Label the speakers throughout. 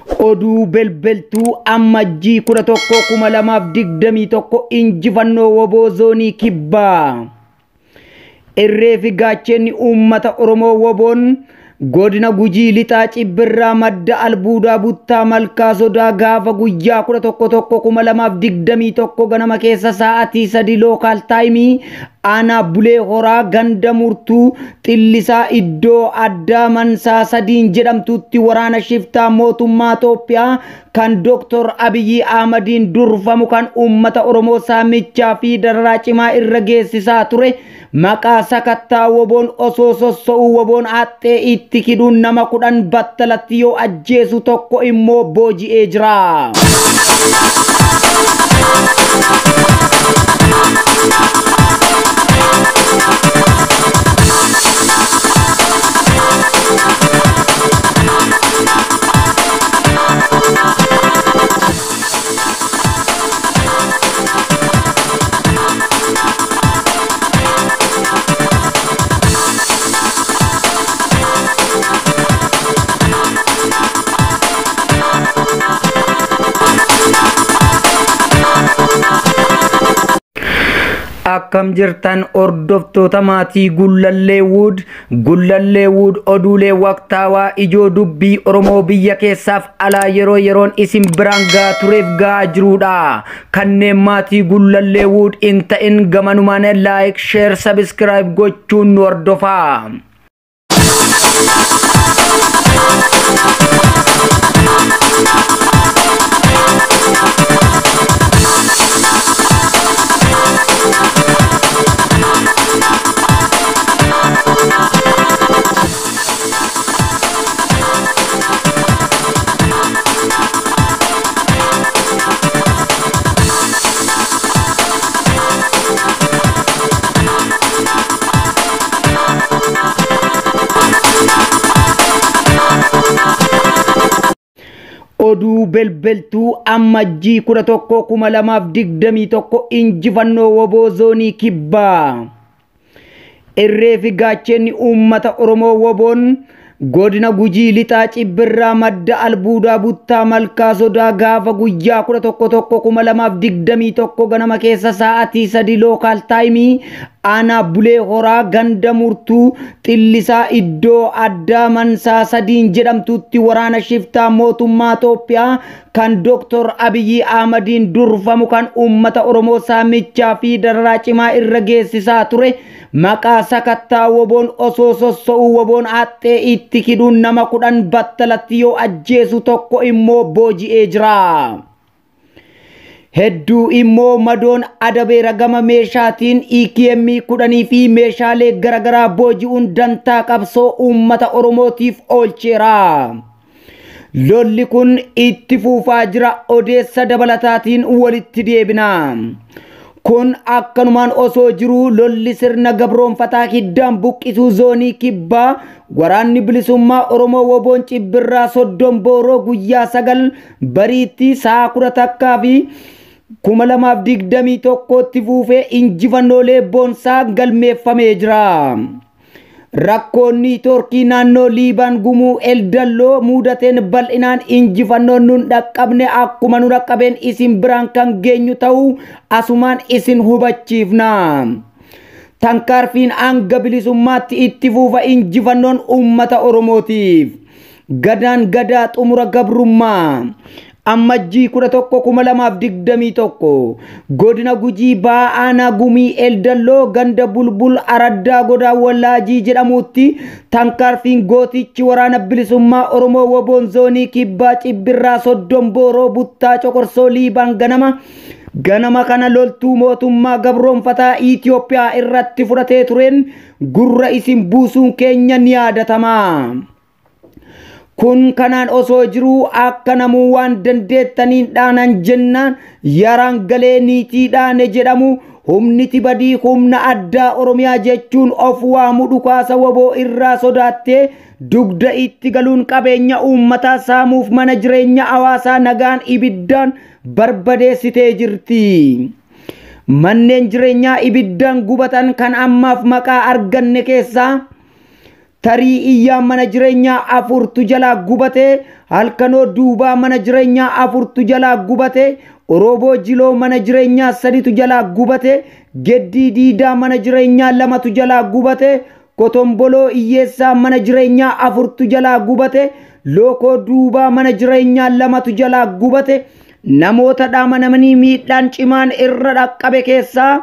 Speaker 1: Oduu belbeltuu Ammajjii 11,2021 injifannoo WBO zoonii kibbaa. Irree fi gaachenni uummata Oromoo WBOn godina Gujii Lixaa Cibbirraa madda albuudaa Buttaa Malkaa Sodaa gaafa guyyaa 11,1,2021 ganama keessa sa'aatii 3 lookaal taayimii aanaa Bulee Horaa ganda murtuu Xillisaa iddoo addaa Mansaa sadiin jedhamtutti waraana shiftaa mootummaa Itoophiyaa kan Dr. Abiyyi Ahmadiin durfamu kan uummata Oromoo saamichaa fi dararaa cimaa irra geessisaa ture maqaa sakattaa WBOn osoo sosso'uu WBOn haxxee itti hidhuun nama 10 battalatti yoo ajjeesu tokko immoo booji'ee jira. Akkam jirtan hordoftoota maatii Gullallee Wood. Gullallee Wood oduulee waqtaawaa ijoo dubbii Oromoo biyya keessaaf alaa yeroo yeroon isin biraan gahaa tureef gahaa jirudha. Kanneen maatii Gullallee Wood hin ta'in gamanumaan like, share, subscribe gochuun nu hordofaa. Oduu belbeltuu Ammajjii 11,2021 injifannoo WBO zoonii kibbaa. Irree fi gaachenni uummata Oromoo WBOn godina Gujii Lixaa Cibbirraa madda albuudaa Buttaa Malkaa Sodaa gaafa guyyaa 11,1,2021 ganama keessa sa'aatii 3 lookaal taayimii aanaa Bulee Horaa ganda murtuu Xillisaa iddoo addaa Mansaa sadiin jedhamtutti waraana shiftaa mootummaa Itoophiyaa kan Dr. Abiyyi Ahmadiin durfamu kan uummata Oromoo saamichaa fi dararaa cimaa irra geessisaa ture maqaa sakattaa WBOn osoo sosso'uu WBOn haxxee itti hidhuun nama 10 battalatti yoo ajjeesu tokko immoo booji'ee jira. Hedduu immoo madoon adabeera gama meeshaatiin EKM 10 fi meeshaalee garaagaraa booji'uun dantaa qabsoo uummata Oromootiif oolcheera. Lolli kun itti fufaa jira. Odeessa dabalataatiin walitti deebina. Kun akkanumaan osoo jiruu lolli sirna gabroonfataa hiddaan buqqisuu zoonii kibbaa waraanni bilisummaa Oromoo WBOn Cibbirraa Soddom Booroo guyyaa 9 bariitti sa'a 11 fi 2021tti fuufee injifannoolee boonsaa galmeeffamee jira. Rakkoonni Turkii naannoo Liibaan gumuu Eldalloo mudateen bal'inaan injifannoon nun dhaqqabne akkuma nu dhaqqabeen isin biraan kan geenyu ta'uu asumaan isin hubachiifna. Tankaarfiin hanga bilisummaatti itti fuufa injifannoon uummata Oromootiif. Gadaan gadaa xumura gabrummaa. Ammajjii 11,2021 godina Gujii Bahaa aanaa Gumii Eldalloo ganda Bulbul Araddaa Godaa Wallaajii jedhamutti tankaarfiin gootichi waraana bilisummaa Oromoo WBOn zoonii kibbaa Cibbirraa Soddom Booroo Buttaa Coqorsoo Liibaan ganama kana loltuu mootummaa gabroonfataa Itoophiyaa irratti fudhatee tureen gurra isin buusuun keenya ni yaadatama. Kun kanaan osoo jiruu akka namuu waan dandeettaniin dhaanan jennaan yaraan galee niitii dhaane jedhamu humni tibadii humna addaa Oromiyaa jechuun of waamu dhukaasa WBO irraa sodaattee dugda itti galuun qabeenya uummataa saamuuf mana jireenya hawaasaa nagaan ibiddaan barbadeessitee jirti. Manneen jireenyaa ibiddaan gubatan kan ammaaf maqaa arganne keessaa Tarii Iyyaa mana jireenyaa 4tu jalaa gubate. Halkanoo Duubaa mana jireenyaa 4tu jalaa gubate. Orooboo Jiloo mana jireenyaa 3tu jalaa gubate. Geddii Diidaa mana jireenyaa 2tu jalaa gubate. Kotomboloo Iyyeessaa mana jireenyaa 4tu jalaa gubate. Lookoo Duubaa mana jireenyaa 2tu jalaa gubate. Namoota dhaamanamanii miidhaan cimaan irra dhaqqabe keessaa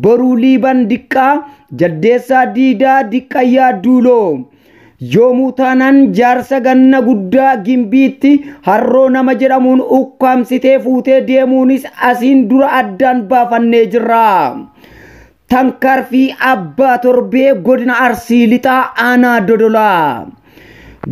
Speaker 1: Boruu Liiban Diqqaa, Jaldeessaa Diidaa, Diqqayyaa Duuloo. Yoomuu taanaan jaarsa ganna guddaa Gimbiitti harroo nama jedhamuun ukkaamsitee fuutee deemuunis asiin dura addaan baafannee jirra. Tankaarfii Abbaa Torbee godina Arsii Lixaa Aanaa Dodolaa.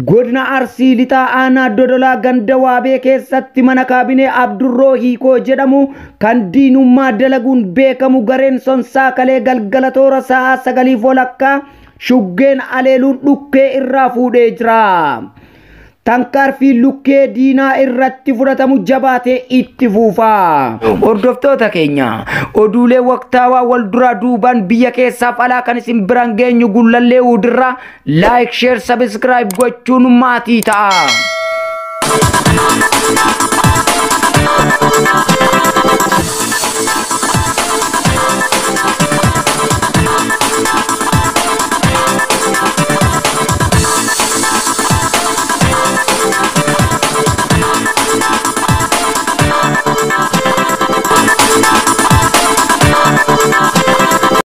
Speaker 1: Godina Arsii Lixaa Aanaa Dodolaa ganda Waabee keessatti mana kaabinee Abdurroo Hiikoo jedhamu kan diinummaa dalaguun beekamu gareen sonsaa kalee galgala toora sa'a 9:30 shuggeen aleeluun dhukkee irraa fuudhee jira. Tankaarfii lukkee diinaa irratti fudhatamu jabaatee itti fuufa. Hordoftoota keenya, oduulee waqtaawaa wal duraa duubaan biyya keessaaf alaa kan isin biraan geenyu Gullallee Hudirraa like, share, subscribe gochuun maatii ta'a.